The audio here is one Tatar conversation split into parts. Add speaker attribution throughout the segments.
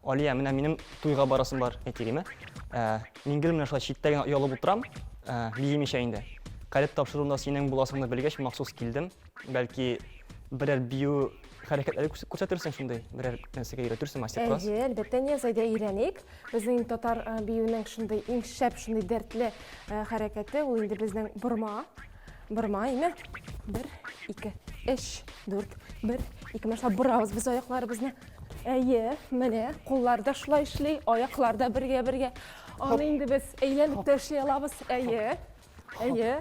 Speaker 1: Алия, менә минем туйга барасым бар, әйтик, име? Ә, мин гел менә шулай читтә генә оялып утырам, ә, биемичә инде. Калеб тапшыруында синең буласыңны белгәч, махсус килдем. Бәлки, берәр бию хәрәкәтләре күрсәтерсең шундый, берәр нәрсәгә өйрәтерсең, мастер-класс.
Speaker 2: Әйе, әлбәттә, Нияз, әйдә өйрәник. Безнең татар биюенең шундый иң шәп, шундый дәртле хәрәкәте, ул инде безнең борма. Борма, име? Бер, ике, өч, дүрт, бер, ике. Менә шулай борабыз без аякларыбызны. Әйе, менә куллар да шулай эшли, аяклар да бергә-бергә. Аны инде без әйләнеп тә эшли алабыз. Әйе. Әйе.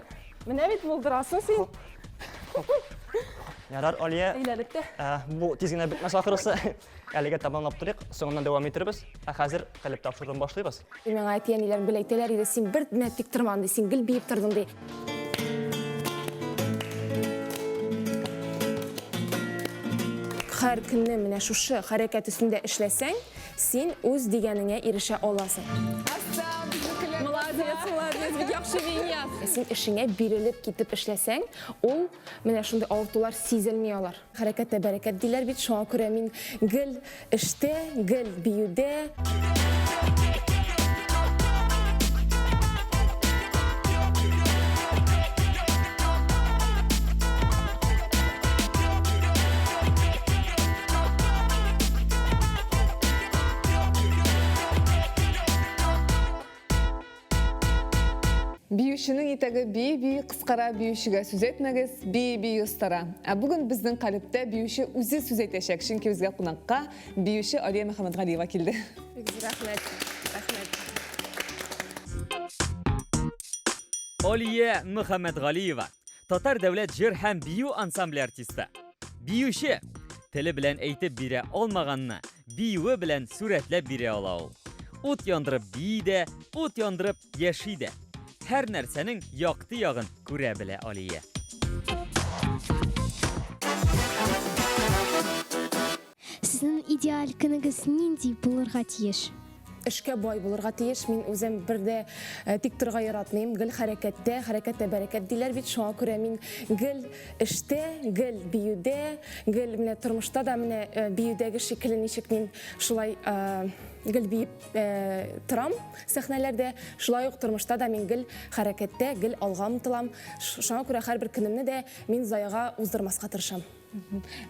Speaker 2: Менә бит булдырасың син.
Speaker 1: Ярар, Алия.
Speaker 2: Әйләнеп тә.
Speaker 1: Ә, бу тиз генә бетмәс ахрысы. Әлегә тәмамлап торыйк, соңыннан дәвам итербез. Ә хәзер калеб тапшыруын башлыйбыз.
Speaker 2: Миңа әти-әниләрем гел әйтәләр иде, син бер генә тик тормадың, ди, син гел биеп тордың, ди. Һәр көнне менә шушы хәрәкәт өстендә эшләсәң, Син үз дигәнеңә ирешә аласың. Молодец, молодец, бик яхшы Виняз. Син эшеңә бирелеп китеп эшләсәң, ул менә шундый авыртулар сизелми алар. Хәрәкәттә бәрәкәт диләр бит, шуңа күрә мин гел эштә, гел биюдә.
Speaker 3: Биюченең итәге бии-бии кыскара, биючегә сүз әйтмәгез, бии-бии остара. Ә бүген безнең калебтә биюче үзе сүз әйтәчәк, чөнки безгә кунакка биюче Алия Мөхәммәтгалиева килде.
Speaker 2: Бик зур рәхмәт. Рәхмәт.
Speaker 4: Алия Мөхәммәтгалиева, Татар дәүләт җыр һәм бию ансамбле артисты. Биюче! Теле белән әйтеп бирә алмаганны, биюе белән сурәтләп бирә ала ул. Ут яндырып бии дә, ут яндырып яши дә. Һәр нәрсәнең якты ягын күрә белә Алия.
Speaker 5: Сезнең идеаль көнегез нинди булырга тиеш?
Speaker 2: Эшкә бай булырга тиеш. Мин үзем бер дә э, тик торырга яратмыйм. Гел хәрәкәттә, хәрәкәттә бәрәкәт диләр бит. Шуңа күрә мин гел эштә, гел биюдә, гел менә тормышта да менә э, биюдәге шикелле ничек мин шулай э, гел биеп торам сәхнәләрдә. Шулай ук тормышта да мин гел хәрәкәттә, гел алга омтылам. Шуңа күрә һәрбер көнемне дә мин заяга уздырмаска тырышам.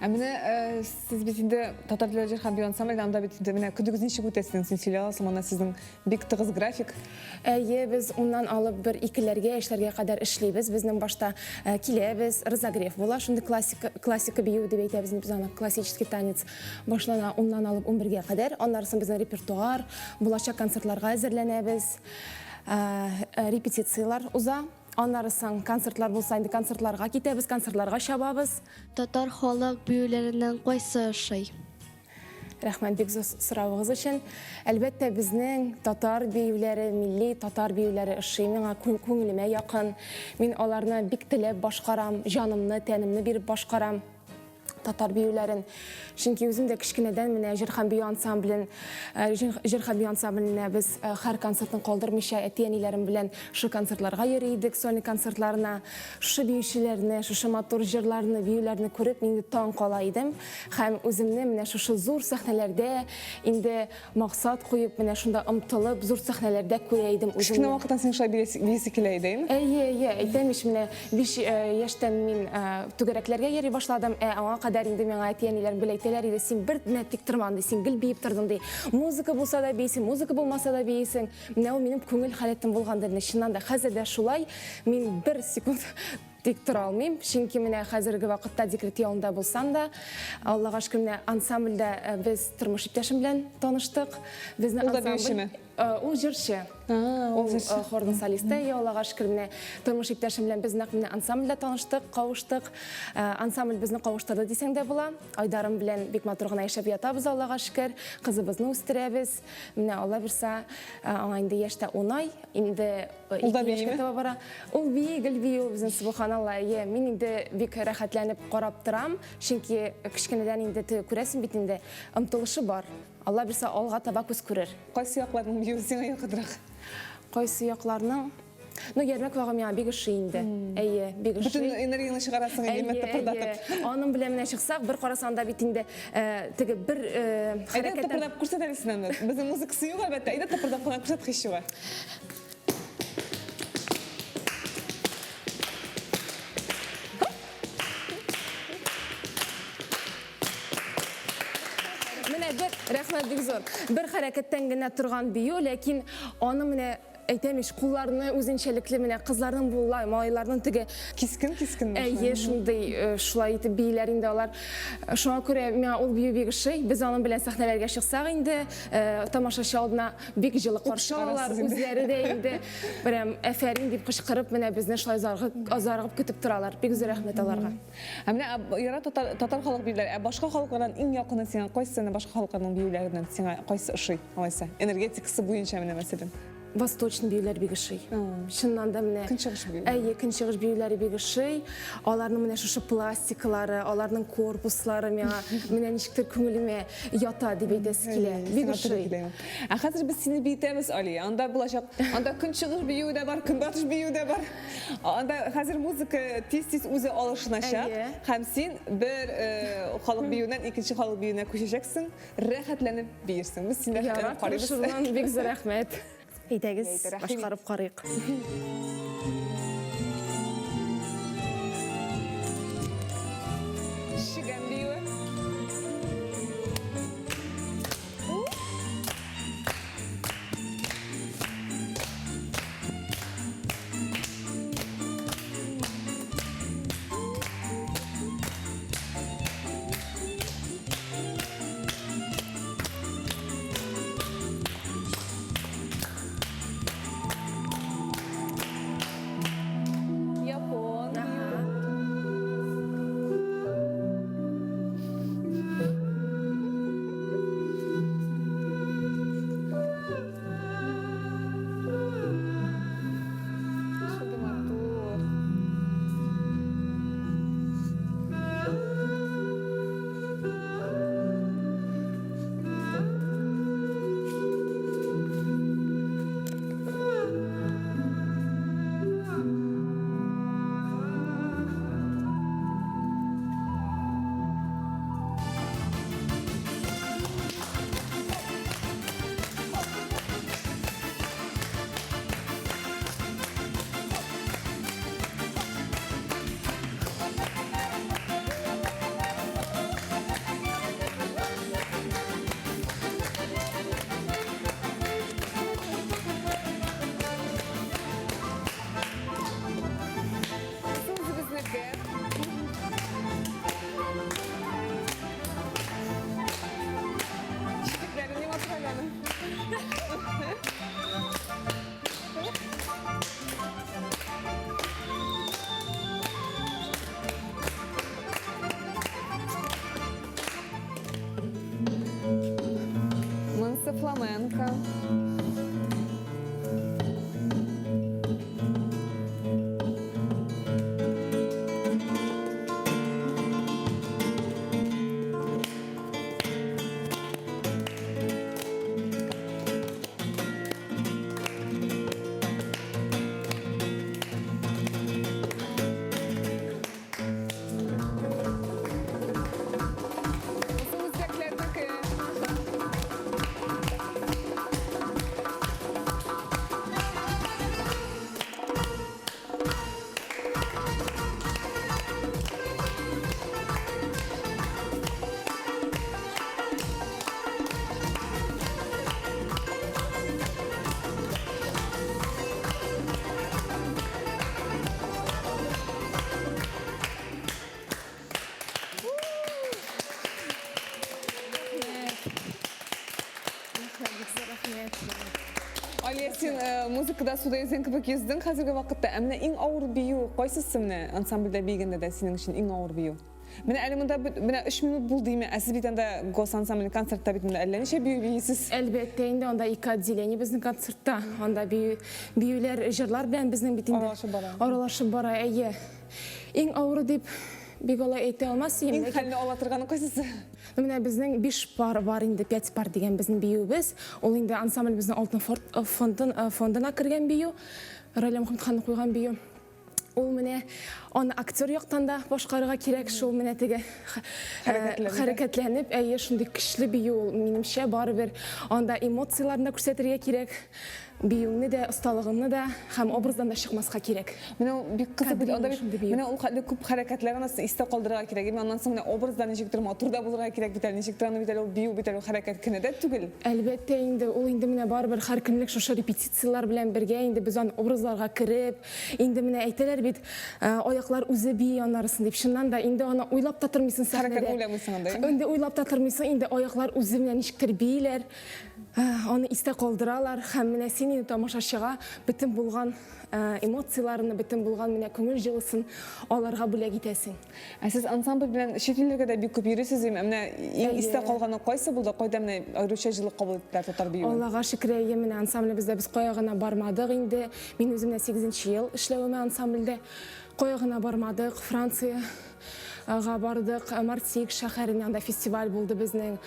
Speaker 3: Ә менә э, сез бит инде татар теле җыр һәм бию ансамблендә анда бит инде менә көнегез ничек үтә сезнең? Син сөйли аласың, анда сезнең бик тыгыз график.
Speaker 2: Әйе, без уннан алып бер икеләргә, өчләргә кадәр эшлибез. Безнең башта э, киләбез, разогрев була, шундый классика, классика бию дип әйтәбез без аны, классический танец башлана уннан алып унбергә кадәр. Аннары соң безнең репертуар, булачак концертларга әзерләнәбез, э, репетицияләр уза. Аннары соң концертлар булса, инде концертларга китәбез, концертларга чабабыз.
Speaker 5: Татар халык биюләреннән кайсы ошый?
Speaker 2: Рәхмәт бик зур соравыгыз өчен. Әлбәттә, безнең татар биюләре, милли татар биюләре ошый миңа, күңелемә якын. Мин аларны бик теләп башкарам, җанымны, тәнемне биреп башкарам. татар биюләрен. Чөнки үзем дә кечкенәдән менә җыр һәм бию ансамблен, э, җыр һәм бию ансамбленә без э, һәр концертын калдырмыйча әти-әниләрем белән шул концертларга йөри идек, сольный концертларына. Шушы биючеләрне, шушы матур җырларны, биюләрне күреп мин таң кала идем. Һәм үземне менә шушы зур сәхнәләрдә инде Максат куеп, менә шунда омтылып, зур сәхнәләрдә күрә идем үземне.
Speaker 3: Кечкенә вакыттан син шулай биисе килә иде, әйеме?
Speaker 2: Әйе, әйе, әйтәм ич, менә 5 э, яшьтән мин э, түгәрәкләргә йөри башладым, ә аңа кадәр инде миңа әти-әниләрем гел әйтәләр иде, син бер генә тик тормадың, ди, син гел биеп тордың, ди. Музыка булса да биисең, музыка булмаса да биисең. Менә ул минем күңел халәтем булгандыр инде, чыннан да хәзер дә шулай. Мин бер секунд Тик тора алмыйм, чөнки менә хәзерге вакытта декрет ялында булсам да, Аллага шөкер, менә ансамбльдә э, без тормыш иптәшем белән таныштык.
Speaker 3: Безне Ул да биючеме?
Speaker 2: Э, ул җырчы. Ул э, хорның солисты. И Аллага шөкер, менә тормыш иптәшем белән без нәкъ менә ансамбльдә таныштык, кавыштык. Ансамбль безне кавыштырды дисәң дә була. Айдарым белән бик матур гына яшәп ятабыз, Аллага шөкер. Кызыбызны үстерәбез. Менә Алла бирса, аңа инде яшьтә 10 ай. Инде
Speaker 3: Ул да бииме?
Speaker 2: Таба бара. Ул бии, гел бии ул безнең субханалла. Әйе, мин инде бик рәхәтләнеп карап торам, чөнки кечкенәдән инде теге күрәсең бит инде, омтылышы бар. Алла бирсә, алга таба күз күрер.
Speaker 3: Кайсы якларның биюе сиңа якынрак?
Speaker 2: Кайсы якларның? Ну, ярмәк вагы миңа бик ошый инде. Әйе, бик ошый.
Speaker 3: Бөтен энергияңне чыгарасың инде, тыпырдатып.
Speaker 2: Аның белән менә чыксак, бер карасаң да бит инде э, теге бер э,
Speaker 3: хәрәкәттән... Әйдә тыпырдап күрсәт әле син аны. Безнең музыкасы юк, әлбәттә. Әйдә тыпырдап кына күрсәт һич югы.
Speaker 2: Менә бер, рәхмәт бик зур. Бер хәрәкәттән генә торган бию, ләкин аны менә әйтәм ич, кулларны үзенчәлекле менә кызларның була, малайларның теге
Speaker 3: кискен кискен.
Speaker 2: Әйе, шундый э, шулай итеп бииләр инде алар. Шуңа күрә миңа ул бию бик ошый. Без аның белән сәхнәләргә чыксак инде, э, тамашачы алдына бик җылы каршы алалар, үзләре дә инде прям әфәрин дип кычкырып менә безне шулай зарыгып көтеп торалар. Бик зур рәхмәт аларга.
Speaker 3: Ә менә яра татар, татар халык биюләре, ә башка халыклардан иң якыны сиңа кайсы, менә башка халыкларның биюләреннән сиңа кайсы ошый, алайса? Энергетикасы буенча менә мәсәлән.
Speaker 2: Восточный биюләр бик ошый. Чыннан да менә.
Speaker 3: Көнчыгыш биюләре.
Speaker 2: Әйе, көнчыгыш биюләре бик ошый. Аларның менә шушы пластикалары, аларның корпуслары миңа менә ничектер күңелемә ята дип әйтәсе килә. Бик ошый.
Speaker 3: Ә хәзер без сине биетәбез, Алия. Анда булачак, анда көнчыгыш биюе дә бар, көнбатыш биюе дә бар. Анда хәзер музыка тиз-тиз үзе алышыначак. Һәм син бер э, халык биюеннән икенче халык биюенә күчәчәксең, рәхәтләнеп биерсең. Без сине рәхәтләнеп карыйбыз.
Speaker 2: Шуннан бик зур рәхмәт. Әйдәгез, башкарып карыйк.
Speaker 3: Чегән биюе. Япон. Шундый матур. Үзебезнеке. Читекләре ни матур әле аның. Монысы фламенко. Монысы үзбәкләрнеке. Алия, син э, музыкада суда йөзгән кебек йөздең хәзерге вакытта. Ә менә иң авыр бию кайсысы менә ансамбльдә биегәндә дә синең өчен иң авыр бию? Менә әле монда менә 3 минут булды име, ә сез бит анда госансамбль концертта бит монда әллә ничә бию бийсез.
Speaker 2: Әлбәттә инде анда ике отделение безнең концертта. Анда бию, биюләр, җырлар белән безнең бит инде.
Speaker 3: Аралашып бара.
Speaker 2: Аралашып бара, әйе. Иң авыры дип бик алай әйтә алмас идем.
Speaker 3: Иң хәлне ала торганы кайсысы?
Speaker 2: Менә безнең 5 пар бар инде, 5 пар дигән безнең биюебез. Ул инде ансамбль безнең Алтын фондын, фондына кергән бию. Ралия Мөхәммәтханова куйган бию. Ул менә аны актер яктан да башкарырга кирәк, шул менә теге хәрәкәтләнеп, әйе, шундый көчле бию ул, минемчә, барыбер анда эмоцияләрне дә күрсәтергә кирәк, биюңне дә, осталыгыңны да һәм образдан да чыкмаска кирәк.
Speaker 3: Менә ул бик кызык бит, анда бит менә ул хәтле күп хәрәкәтләр аны истә калдырырга кирәк. Әмма аннан соң менә образда ничектер матур да булырга кирәк бит әле, ничектер аны бит әле ул бию бит әле ул хәрәкәт кенә дә түгел.
Speaker 2: Әлбәттә инде, ул инде менә барыбер һәр көнлек шушы репетицияләр белән бергә инде без аны образларга кереп, Инде менә әйтәләр бит, аяклар үзе бии анарысын дип. Чыннан да инде аны уйлап та тормыйсың сәхнәдә.
Speaker 3: Хәрәкәт уйламыйсың анда.
Speaker 2: Инде уйлап та тормыйсың, инде аяклар үзе менә ничектер бииләр. Аны истә калдыралар һәм менә син инде тамашачыга бөтен булган эмоцияләрне, бөтен булган менә күңел җылысын аларга бүләк итәсең.
Speaker 3: Ә сез ансамбль белән чит илләргә дә бик күп йөрисез, дим. Ә менә иң истә калганы кайсы булды? Кайда менә аеруча җылы кабул иттеләр татар биюен?
Speaker 2: Аллага шөкер, әйе, менә ансамблебездә без кая гына бармадык инде. Мин үзем менә сигезенче ел эшләвемә ансамбльдә. Кая гына бармадык, Франциягә бардык, Мартик шәһәренә, анда фестиваль булды безнең.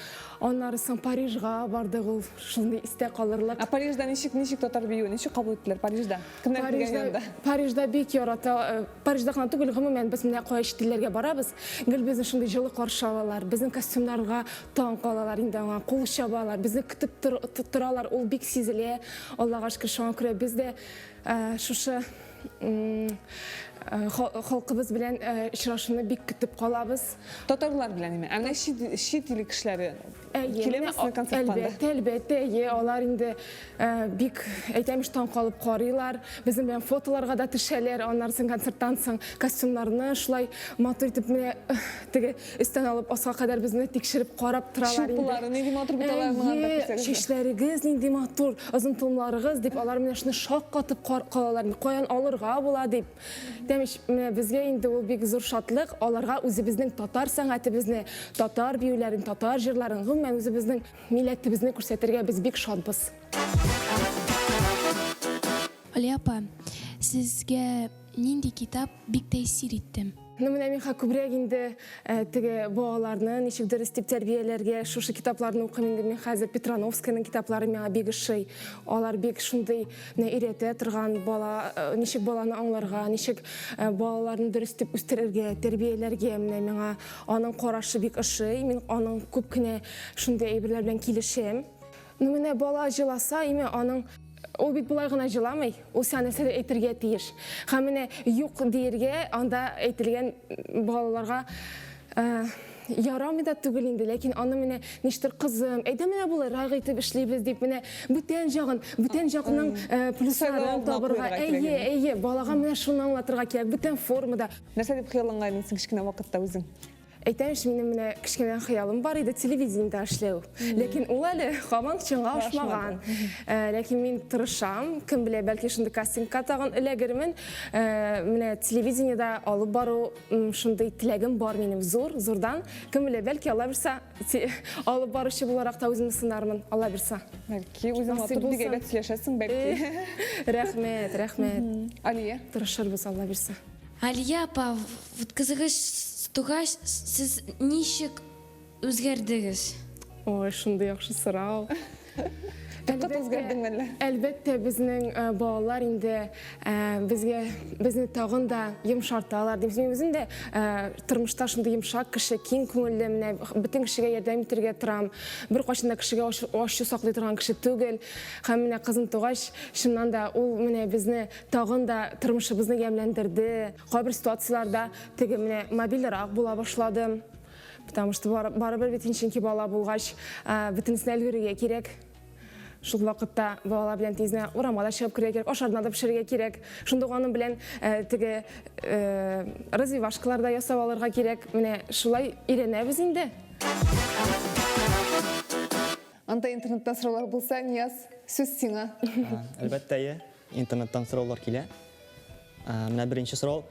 Speaker 2: Аннары соң Парижга бардык, ул шундый истә калырлык.
Speaker 3: Ә Парижда ничек, ничек татар биюе, ничек кабул иттеләр Парижда? Кемнәр килгән янда?
Speaker 2: Парижда бик ярата, Парижда гына түгел, гомумән, без менә кая чит илләргә барабыз, гел безне шундый җылы каршы алалар, безнең костюмнарга таң калалар инде аңа, кул чабалар, безне көтеп торалар, ул бик сизелә, Аллага шөкер, шуңа күрә без дә шушы халкыбыз белән очрашуны бик көтеп калабыз.
Speaker 3: Татарлар белән име? Ә менә чит ил кешеләре киләме сезнең концертка?
Speaker 2: Әлбәттә, әлбәттә, әйе, алар инде бик, әйтәм ич, таң калып карыйлар, безнең белән фотоларга да төшәләр, аннары соң концерттан соң костюмнарны шулай матур итеп менә теге өстән алып аска кадәр безне тикшереп карап торалар инде.
Speaker 3: Чулпылары нинди матур бит аларның анда
Speaker 2: күрсәгез. Чәчләрегез нинди матур, озын толымларыгыз дип алар менә шуны шаккатып калалар, каян алырга була дип. Дәмеш, менә безгә инде ул бик зур шатлык, аларга үзебезнең татар сәнгатебезне, татар биюләрен, татар җырларын, гомумән үзебезнең милләтебезне күрсәтергә без бик шатбыз.
Speaker 5: Алия апа, сезгә нинди китап бик тәэсир итте?
Speaker 2: Ну, менә миңа күбрәк инде э, теге балаларны ничек дөрес дип тәрбияләргә шушы китапларны укыйм инде мин хәзер Петрановскаяның китаплары миңа бик ошый. Алар бик шундый менә өйрәтә торган бала э, ничек баланы аңларга, ничек э, балаларны дөрес дип үстерергә, тәрбияләргә менә миңа аның карашы бик ошый. Мин аның күп кенә шундый әйберләр белән килешәм. Ну менә бала җыласа, име аның ул бит болай гына җыламый, ул сиңа нәрсәдер әйтергә тиеш. Һәм менә юк диергә анда әйтелгән балаларга э, ярамый да түгел инде, ләкин аны менә ништер кызым, әйдә менә болайрак итеп эшлибез дип менә бүтән җагын, бүтән җакның э, плюсларын табырга. Әйе, әйе, балага менә шуны аңлатырга кирәк, бүтән формада.
Speaker 3: Нәрсә дип хыялланган идең син кечкенә вакытта үзең?
Speaker 2: Әйтәм ич, минем менә кечкенәдән хыялым бар иде телевидениедә эшләү. Ләкин ул әле һаман чынга ашмаган. Э, ләкин мин тырышам, кем белә, бәлки шундый кастингка тагын эләгермен. Э, менә телевидениедә алып бару шундый теләгем бар минем зур, зурдан. Кем белә, бәлки Алла бирса, алып баручы буларак та үземне сынармын, Алла бирса.
Speaker 3: Бәлки үзең матур бик әйбәт сөйләшәсең, бәлки.
Speaker 2: Рәхмәт, рәхмәт.
Speaker 3: Алия.
Speaker 2: Тырышырбыз, Алла бирса.
Speaker 5: Алия апа, вот кызыгыз тугач, сез ничек үзгәрдегез?
Speaker 2: Ой, шундый яхшы сорау.
Speaker 3: Кат үзгәрдең әллә?
Speaker 2: Әлбәттә, безнең э, балалар инде э, безгә безне тагын да йомшарталар. Дим, мин үзем дә э, тормышта шундый йомшак кеше, киң күңелле, менә бөтен кешегә ярдәм итәргә торам. Беркайчан да кешегә ачу саклый торган кеше түгел. Һәм менә кызым тугач, чыннан да ул менә безне Тагын да тормышыбызны ямьләндерде. Кайбер ситуацияләрдә теге менә мобильрак була башладым. Потому что барыбер бит чөнки бала булгач, бөтенесенә өлгерергә кирәк. Шул вакытта балалар белән тиз генә урамга да чыгып керергә кирәк, ашарына да пешерергә кирәк. Шунда ук аның белән теге развивашкалар да ясап алырга кирәк. Менә шулай өйрәнәбез инде.
Speaker 3: Анда интернеттан сораулар булса, Нияз, сүз сиңа.
Speaker 1: Әлбәттә, әйе. Интернеттан сораулар килә. Менә беренче сорау.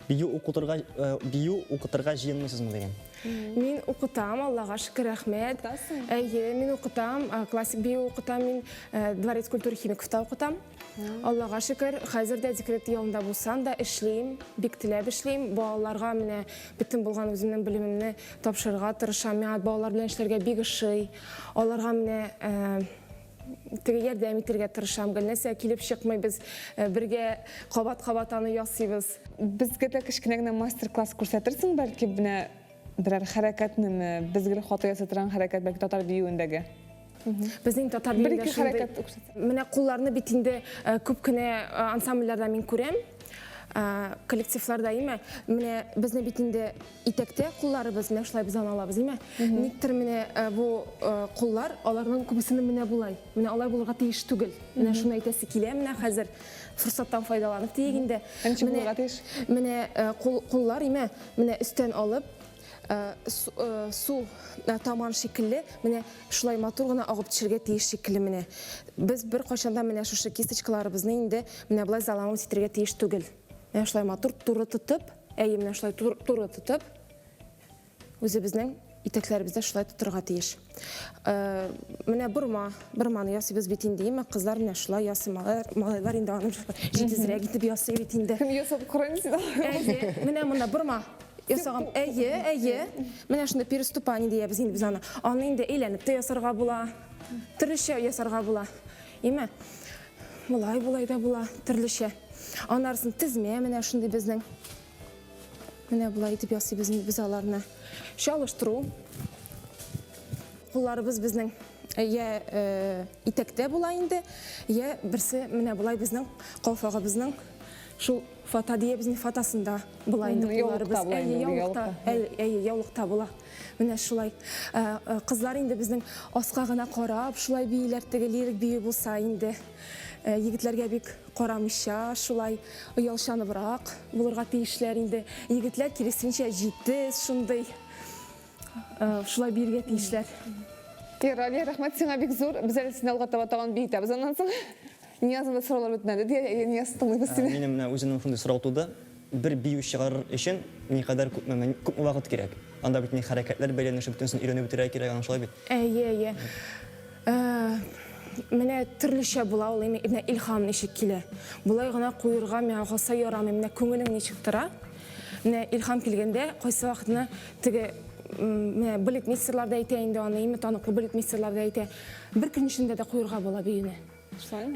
Speaker 1: Бию укытырга, бию укытырга җыенмыйсызмы дигән.
Speaker 2: Мин укытам, Аллага шөкер, рәхмәт.
Speaker 3: Укытасың?
Speaker 2: Әйе, мин укытам, классик бию укытам мин, Дворец культуры Химиковта укытам. Аллага шөкер, хәзер дә декрет ялында булсам да эшлим, бик теләп эшлим. Балаларга менә бөтен булган үземнең белемемне тапшырырга тырышам. Миңа балалар белән эшләргә бик ошый. Аларга менә. теге ярдәм итәргә тырышам. Гел нәрсә килеп чыкмый, без бергә кабат-кабат аны ясыйбыз.
Speaker 3: Безгә дә кечкенә генә мастер-класс күрсәтерсең, бәлки, менә берәр хәрәкәтнеме, без гел хата ясый торган хәрәкәт, бәлки татар биюендәге.
Speaker 2: Безнең татар биюендә
Speaker 3: Бер-ике хәрәкәт күрсәтсәң.
Speaker 2: Менә кулларны бит инде күп кенә ансамбльләрдә мин күрәм, коллективларда, име? Менә безне бит инде итәктә кулларыбыз, менә шулай без аны алабыз, име? Никтер менә бу куллар, аларның күбесенең менә болай. Менә алай булырга тиеш түгел. Менә шуны әйтәсе килә менә хәзер форсаттан файдаланып диек инде.
Speaker 3: Ә ничек булырга тиеш?
Speaker 2: Менә куллар, име? Менә өстән алып, су таман шикелле, менә шулай матур гына агып төшергә тиеш шикелле менә. Без беркайчан да менә шушы кисточкаларыбызны инде менә болай заламывать итәргә тиеш түгел. Менә шулай матур туры тотып, әйе, менә шулай туры тотып, үзебезнең итәкләребездә шулай тотырга тиеш. Менә борма, борманы ясыйбыз бит инде, әмма кызлар менә шулай ясый, малайлар, малайлар инде аны җитезрәк итеп ясый бит инде.
Speaker 3: Кем ясап карыйм син?
Speaker 2: Әйе, менә монда борма ясаган. Әйе, әйе. Менә шунда переступание диябез инде без аны. Аны инде әйләнеп тә ясарга була. Төрлечә ясарга була. Име? Болай, болай да була, төрлечә. Аннарысын тезмә менә шундый безнең. Менә болай итеп ясыйбыз инде без аларны. Чалыштыру. Кулларыбыз безнең я итәктә була инде, я берсе менә болай безнең калфагыбызның шул фата диябез инде, фатасында була инде кулларыбыз. Әйе, яулыкта, әйе, яулыкта була. Менә шулай. Кызлар инде безнең аска гына карап шулай бииләр, теге лирик бию булса инде. Егетләргә бик карамыйча, шулай оялчаныбрак булырга тиешләр инде. Егетләр киресенчә җитез, шундый шулай биергә тиешләр.
Speaker 3: Ралия, рәхмәт сиңа бик зур. Без әле сине алга таба тагын биетәбез аннан соң. Ниязның да сораулар бетмәде. Нияз, тыңлыйбыз сине.
Speaker 1: Минем менә үземнең шундый сорау туды. Бер бию чыгарыр өчен никадәр күпме, күпме вакыт кирәк? Анда бит ни хәрәкәтләр бәйләнеше бөтенесен өйрәнеп бетерергә кирәк, аның шулай бит?
Speaker 2: Әйе, әйе. Менә төрлечә була ул, менә илһам ничек килә. Болай гына куерга миңа калса ярамый. Менә күңелең ничек тора. Менә илһам килгәндә, кайсы вакытны теге менә балетмейстерлар да әйтә инде аны, име таныклы балетмейстерлар да әйтә. Бер көн эчендә дә куерга була биюне.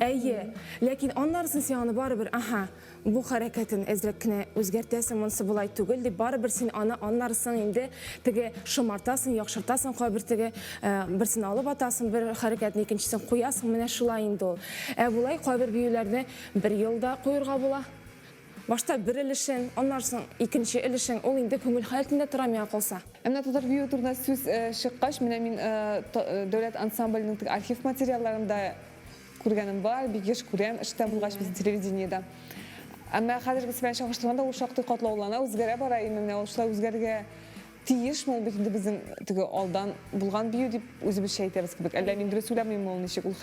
Speaker 2: Әйе, ләкин аннарысын син аны барыбер, аһа, бу хәрәкәтен әзрәк кенә үзгәртәсең, монысы болай түгел дип, барыбер син аны аннарысын инде теге шомартасың, яхшыртасың, кайбер теге берсен алып атасың, бер хәрәкәтне икенчесен куясың, менә шулай инде ул. Ә болай кайбер биюләрне бер елда куерга була. Башта бер өлешен, аннан соң икенче өлешен, ул инде күңел халәтендә тора миңа калса.
Speaker 3: Ә менә татар биюе турында сүз чыккач, менә мин дәүләт ансамбленең теге архив материалларын да күргәнем бар, бик еш күрәм, эштә булгач без телевидениедә. Әмма хәзергесе белән чагыштырганда ул шактый катлаулана, үзгәрә бара инде, менә ул шулай үзгәрергә тиешме, ул бит инде безнең теге алдан булган бию дип үзебезчә әйтәбез кебек. Әллә мин дөрес уйламыйммы ул ничек, ул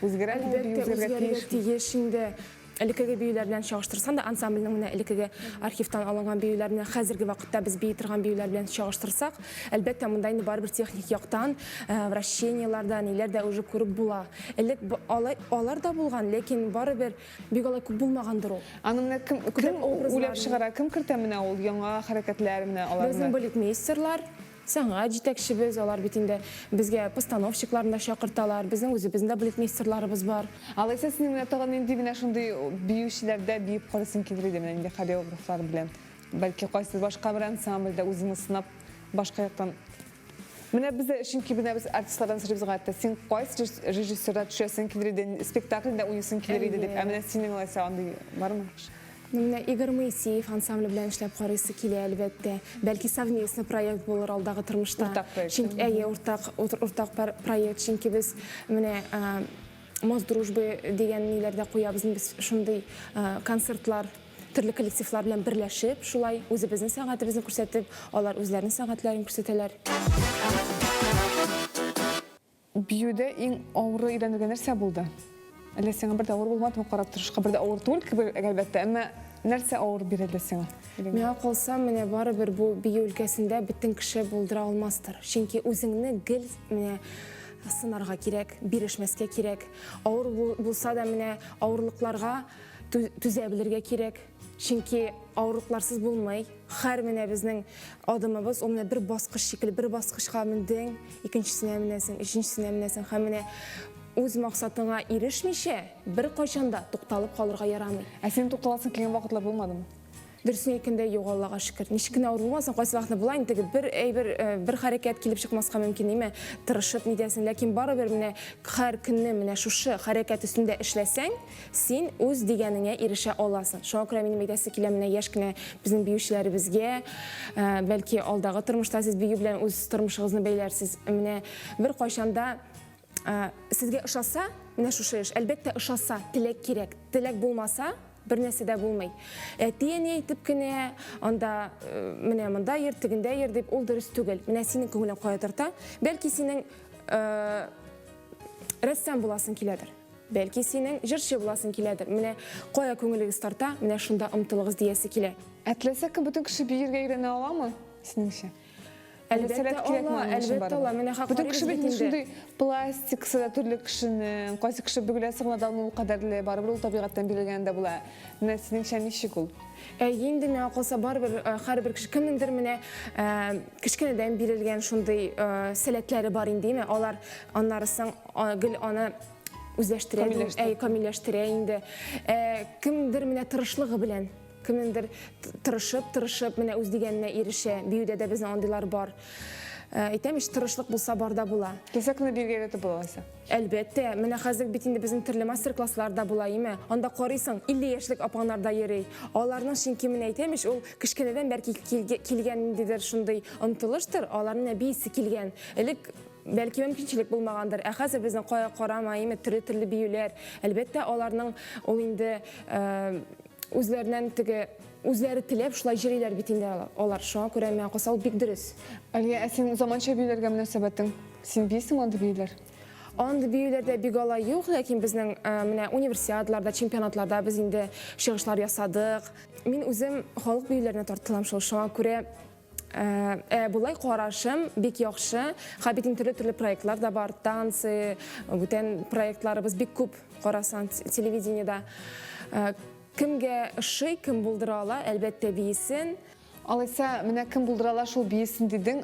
Speaker 3: үзгәрәме, ул бию
Speaker 2: үзгәрергә тиеш инде. Элеккеге биюләр белән чагыштырсаң да, ансамбльнең менә элеккеге архивтан алынган биюләр белән хәзерге вакытта без бии торган биюләр белән чагыштырсак, әлбәттә, монда инде барыбер техник яктан, вращениелар да, ниләр дә уже күреп була. Элек алай алар да булган, ләкин барыбер бик алай күп булмагандыр ул.
Speaker 3: Аны менә кем, кем уйлап чыгара, кем кертә менә ул яңа хәрәкәтләр менә аларны?
Speaker 2: Безнең балетмейстерлар, Сәнгать җитәкчебез, алар бит инде безгә постановщикларны да чакырталар, безнең үзебезнең дә балетмейстерларыбыз бар.
Speaker 3: Алайса синең менә тагын нинди менә шундый биючеләрдә биеп карыйсың килер иде, менә нинди хореографлар белән? Бәлки кайсыдыр башка бер ансамбльдә үзеңне сынап, башка яктан. Менә без дә, чөнки менә без артистлардан сорыйбыз гадәттә, син кайсы режиссерда төшәсең килер иде, спектакльдә уйныйсың килер иде дип. Ә менә синең алайса андый бармы?
Speaker 2: Ну, менә Игорь Моисеев ансамбле белән эшләп карыйсы килә, әлбәттә. Бәлки совместный проект булыр алдагы тормышта.
Speaker 3: Уртак проект.
Speaker 2: Чөнки, әйе, уртак, уртак проект, чөнки без менә Мост дружбы дигән ниләрдә куябыз без шундый концертлар төрле коллективлар белән берләшеп, шулай үзебезнең сәнгатебезне күрсәтеп, алар үзләренең сәнгатьләрен күрсәтәләр.
Speaker 3: Биюдә иң авыры өйрәнергә нәрсә булды? Әллә сиңа бер дә авыр булмадымы карап торышка? Бер дә авыр түгел кебек, әлбәттә, әмма нәрсә авыр бирелде сиңа?
Speaker 2: Миңа калса, менә барыбер бу бию өлкәсендә бөтен кеше булдыра алмастыр. Чөнки үзеңне гел менә сынарга кирәк, бирешмәскә кирәк. Авыр булса да менә авырлыкларга түзә белергә кирәк. Чөнки авырлыкларсыз булмый. Һәр менә безнең адымыбыз, ул менә бер баскыч шикелле, бер баскычка мендең, икенчесенә менәсең, өченчесенә менәсең һәм менә Үз максатыңа ирешмичә, беркайчан да тукталып калырга ярамый.
Speaker 3: Ә синең тукталасың килгән вакытлар булмадымы?
Speaker 2: Дөресен әйткәндә, юк, Аллага шөкер. Ничек кенә авыр булмасын, кайсы вакытны була инде теге бер әйбер, бер хәрәкәт килеп чыкмаска мөмкин, әйме, тырышып нитәсең, ләкин барыбер менә һәр көнне менә шушы хәрәкәт өстендә эшләсәң, син үз дигәнеңә ирешә аласың. Шуңа күрә минем әйтәсе килә менә яшь кенә безнең биючеләребезгә, бәлки алдагы тормышта сез бию белән үз тормышыгызны бәйләрсез. Менә беркайчан да Сезгә ошаса, менә шушы эш, әлбәттә, ошаса, теләк кирәк. Теләк булмаса, бер нәрсә дә булмый. Әти-әни әйтеп кенә, анда менә монда йөр, тегендә йөр дип, ул дөрес түгел. Менә синең күңелең кая тарта? Бәлки синең рәссам буласың киләдер. Бәлки синең җырчы буласың киләдер. Менә кая күңелегез тарта, менә шунда омтылыгыз диясе килә.
Speaker 3: Ә теләсә кем бөтен кеше биергә өйрәнә аламы, синеңчә?
Speaker 2: Әлбәттә ала, әлбәттә ала. Менә хак
Speaker 3: Бөтен кеше бит шундый пластикасы да төрле кешенең. Кайсы кеше бөгеләсе генә да ул кадәрле, барыбер ул табигатьтән бирелгән дә була. Менә синеңчә ничек ул?
Speaker 2: Әйе инде, миңа калса барыбер һәрбер кеше кемнеңдер менә кечкенәдән бирелгән шундый сәләтләре бар инде, әйме? Алар аннары соң гел аны үзләштерә, әй, камилләштерә инде. Кемдер менә тырышлыгы белән Кемнеңдер тырышып, тырышып, менә үз дигәненә ирешә. Биюдә дә безнең андыйлар бар. Әйтәм ич, тырышлык булса бар да була.
Speaker 3: Теләсә кемне биергә өйрәтеп була алайса?
Speaker 2: Әлбәттә, менә хәзер бит инде безнең төрле мастер-класслар да була, име. Анда карыйсың, 50 яшьлек апаңнар да йөри. Аларның чөнки менә әйтәм ич, ул кечкенәдән бәлки килгән ниндидер шундый омтылыштыр, аларның менә биисе килгән. Элек бәлки мөмкинчелек булмагандыр, ә хәзер безнең кая карама, име, төрле-төрле биюләр. Әлбәттә, аларның ул инде Үзләреннән теге үзләре теләп шулай җөриләр бит инде алар. Шуңа күрә миңа калса ул бик дөрес.
Speaker 3: Алия, ә синең заманча биюләргә мөнәсәбәтең? Син биисеңме андый биюләр?
Speaker 2: Андый биюләрдә бик алай юк, ләкин безнең менә универсиадаларда, чемпионатларда без инде чыгышлар ясадык. Мин үзем халык биюләренә тартылам шул, шуңа күрә Ә болай карашым бик яхшы. Хәзер бит инде төрле-төрле проектлар да бар, танцы, бүтән проектларыбыз бик күп, карасаң, телевидениедә. Кемгә ошый, кем булдыра ала, әлбәттә, биесен.
Speaker 3: Алайса, менә кем булдыра ала, шул биесен дидең.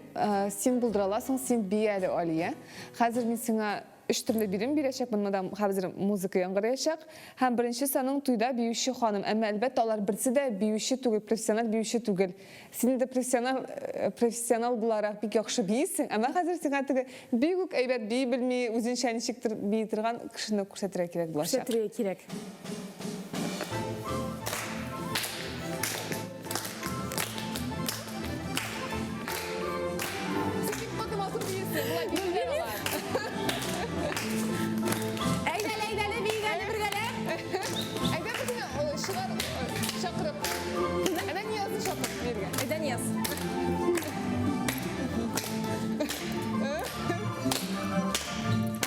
Speaker 3: Син булдыра аласың, син бие әле, Алия. Хәзер мин сиңа Өч төрле бирем бирәчәкмен, монда хәзер музыка яңгыраячак. Һәм беренче саның туйда биюче ханым. Әмма, әлбәттә, алар берсе дә биюче түгел, профессиональ биюче түгел. Син инде профессионал, профессионал буларак бик яхшы биисең, әмма хәзер сиңа теге бик үк әйбәт бии белми, үзенчә ничектер бии торган кешене күрсәтергә кирәк булачак.
Speaker 2: Күрсәтергә кирәк. Әйдәле, әйдәле, биик әле бергәләп.
Speaker 3: Әйдә безне чыгар чакырып. Әнә Ниязны чакыр биергә.
Speaker 2: Әйдә Нияз.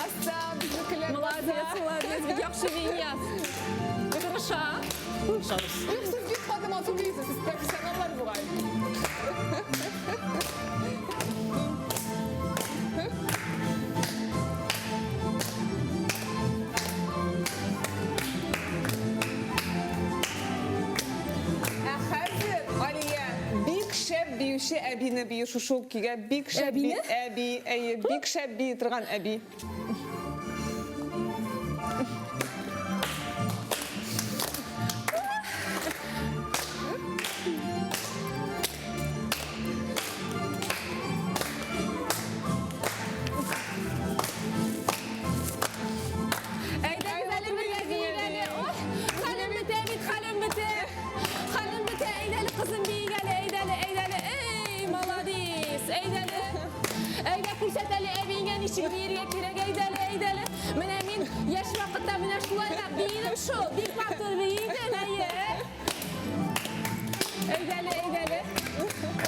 Speaker 3: Аса, безнекеләр.
Speaker 2: Молодец, молодец, бик яхшы бии Нияз. Тырыша.
Speaker 1: Тырышабыз.
Speaker 3: Юк, сез бик каты матур бийсез, сез профессионаллар бугай. Ә хәзер, Алия, бик шәп биюче әбине бию шушы ук көйгә бик шәп би, әби, әйе, бик шәп бии торган әби.
Speaker 2: Әйдәгез әле бергә биик әле. Ой, хәлем бетә бит, хәлем бетә. Хәлем бетә, әйдә әле, кызым, биик әле, әйдә әле, әйдә әле. Эй, молодец, әйдә әле. Әйдә, күрсәт әле әбиеңә ничек биергә кирәк, әйдә әле, әйдә әле. Менә мин яшь вакытта менә шулайрак биедем шул, бик матур биедем, әйе. Әйдә әле, әйдә әле.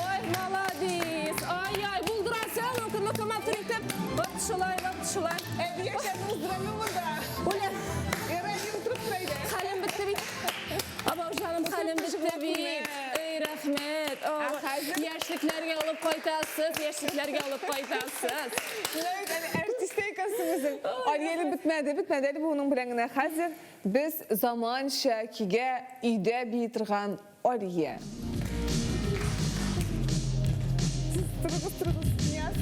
Speaker 2: Ой, молодец. Ай-яй, булдырасың, ну-ка, ну-ка, матур итеп. Вот шулай, вот шулай.
Speaker 3: Әби яшәрне уздырамы монда?
Speaker 2: Оля.
Speaker 3: Ярар, мин утырып тор әйдә.
Speaker 2: Хәлем бетте бит. Абау, җаным, хәлем бетте бит. Эй, рәхмәт. Яшьлекләргә алып кайтасыз, яшьлекләргә алып кайтасыз.
Speaker 3: Менә бит әле артист икәнсең үзең. Ариэле бетмәде, бетмәде әле бу моның белән генә. Хәзер без заманча көйгә өйдә бии торган Алия. Сез торыгыз, торыгыз, Нияз.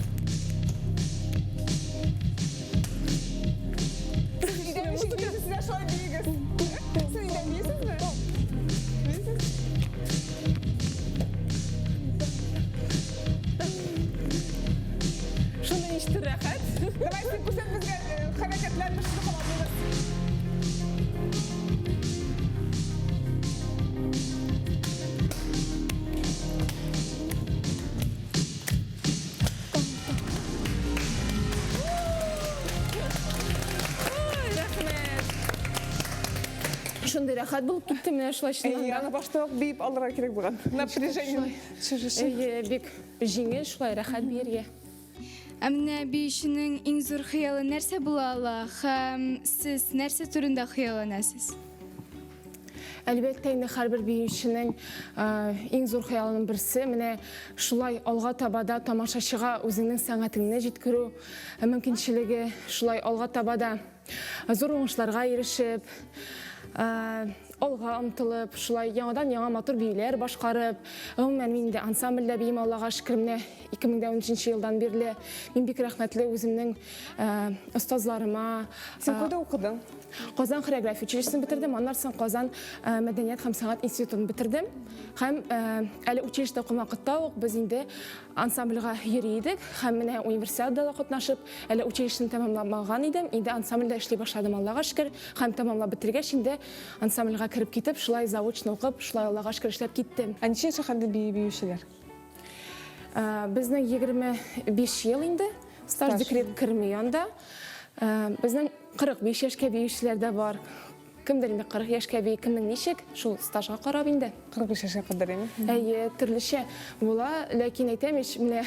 Speaker 3: рәхәт. Давай син күрсәт безгә э, хәрәкәтләр, без шуны кабатлыйбыз.
Speaker 2: Шундый рәхәт булып китте менә шулай чыннан
Speaker 3: да. Аны башта ук биеп алырга кирәк булган. Напряжение төшерү.
Speaker 2: Әйе, бик җиңел шулай рәхәт биергә.
Speaker 5: Ә менә биюченең иң зур хыялы нәрсә була ала һәм сез нәрсә турында хыялланасыз?
Speaker 2: Әлбәттә инде һәрбер биюченең иң зур хыялының берсе менә шулай алга таба да тамашачыга үзеңнең сәнгатеңне җиткерү мөмкинчелеге, шулай алга таба да зур уңышларга ирешеп, алга омтылып, шулай яңадан-яңа матур биюләр башкарып, гомумән, мин инде ансамбльдә биим, Аллага шөкер, менә 2013 елдан бирле мин бик рәхмәтле үземнең остазларыма.
Speaker 3: Син кайда укыдың?
Speaker 2: Казан хореография училищесын бетердем, аннан соң Казан мәдәният һәм сәнгать институтын бетердем. Һәм әле училищеда укыган вакытта ук без инде ансамбльгә йөри идек һәм менә универсиадада катнашып, әле училищены тәмамламаган идем, инде ансамбльдә эшли башладым, Аллага шөкер. Һәм тәмамлап бетергәч инде ансамбльгә кереп китеп, шулай заочно укып, шулай Аллага шөкер эшләп киттем.
Speaker 3: Ә ничә яшькә хәтле бии биючеләр?
Speaker 2: Безнең 25 ел инде стаж декрет керми анда. Безнең 45 яшькә биючеләр дә бар. Кемдер инде 40 яшькә бии, кемнең ничек, шул стажга карап инде.
Speaker 3: 45 яшькә кадәр әйме?
Speaker 2: Әйе, төрлечә була, ләкин әйтәм ич, менә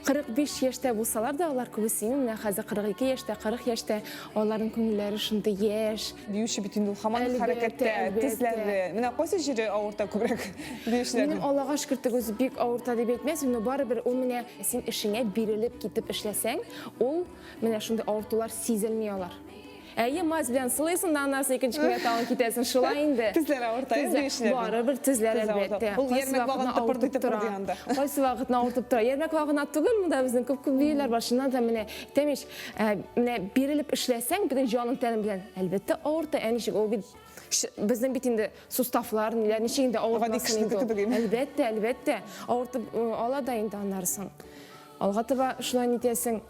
Speaker 2: 45 яшьтә булсалар да, алар күбесе инде менә хәзер 42 яшьтә, 40 яшьтә, аларның күңелләре шундый яшь.
Speaker 3: Биюче бит инде ул һаман хәрәкәттә, тезләре. Менә кайсы җире авырта күбрәк биючеләрнең?
Speaker 2: Минем Аллага шөкер, теге үзе бик авырта дип әйтмәсем, но барыбер ул менә син эшеңә бирелеп китеп эшләсәң, ул менә шундый авыртулар сизелми алар. Әйе, мазь белән сылыйсың да, аннан соң икенче көнгә тагын китәсең. Шулай инде.
Speaker 3: Тезләр авырта, инде биючеләрнең.
Speaker 2: Барыбер тезләр, әлбәттә.
Speaker 3: Ул ярмәк вагын тыпырдый тыпырдый анда.
Speaker 2: Кайсы вакытны авыртып тора. Ярмәк вагына түгел, монда безнең күп-күп биюләр бар. Чыннан да менә, әйтәм ич, менә бирелеп эшләсәң, бөтен җаның тәнең белән, әлбәттә, авырта. Ә ничек, ул бит безнең бит инде суставлар, ниләр, ничек инде авыртмасын инде ул. Әлбәттә, әлбәттә, авыртып ала да инде аннары соң. Алга таба шулай нитәсең.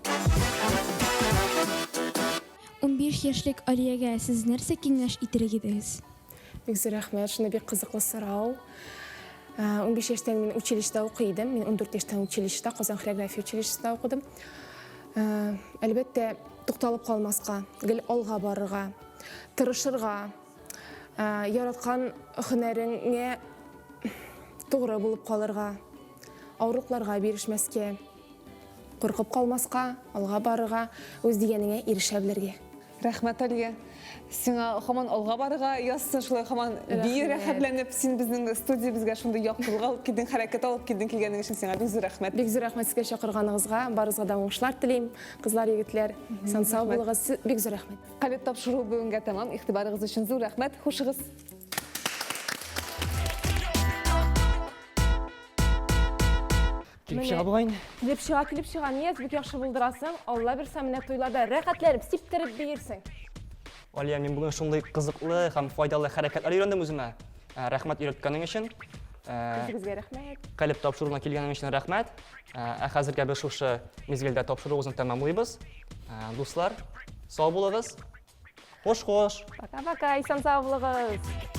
Speaker 5: 15 яшьлек Алиягә сез нәрсә киңәш итер идегез?
Speaker 2: Бик зур рәхмәт, шундый бик кызыклы сорау. 15 яшьтән мин училищеда укый идем. Мин 14 яшьтән училищеда, Казан хореография училищесында укыдым. Әлбәттә, тукталып калмаска, гел алга барырга, тырышырга, яраткан һөнәреңә тугры булып калырга, авырлыкларга бирешмәскә, куркып калмаска, алга барырга, үз дигәнеңә ирешә белергә.
Speaker 3: Рәхмәт, Алия. Сиңа һаман алга барырга язсын, шулай һаман бии рәхәтләнеп, син безнең студиябезгә шундый яктылык алып килдең, хәрәкәт алып килдең, килгәнең өчен сиңа бик зур рәхмәт.
Speaker 2: Бик зур рәхмәт сезгә чакырганыгызга, барыгызга да уңышлар телим. Кызлар, егетләр, исән-сау булыгыз. Бик зур рәхмәт.
Speaker 3: Калеб тапшыруы бүгенгә тәмам. Игътибарыгыз өчен зур рәхмәт. Хушыгыз.
Speaker 1: Килеп чыга бугай инде.
Speaker 2: Килеп чыга, килеп чыга. Нияз, бик яхшы булдырасың. Алла бирсә, менә туйларда рәхәтләнеп, сиптереп биерсең.
Speaker 1: Алия, мин бүген шундый кызыклы һәм файдалы хәрәкәтләр өйрәндем үземә. Ә, Рәхмәт өйрәткәнең өчен.
Speaker 2: Ә, Үзегезгә рәхмәт.
Speaker 1: Калеб тапшыруына килгәнең өчен рәхмәт. Ә ә хәзергә без шушы мизгелдә тапшыруыбызны тәмамлыйбыз. Ә, Дуслар, сау булыгыз. Хуш-хуш.
Speaker 2: Пока-пока, исән-сау булыгыз.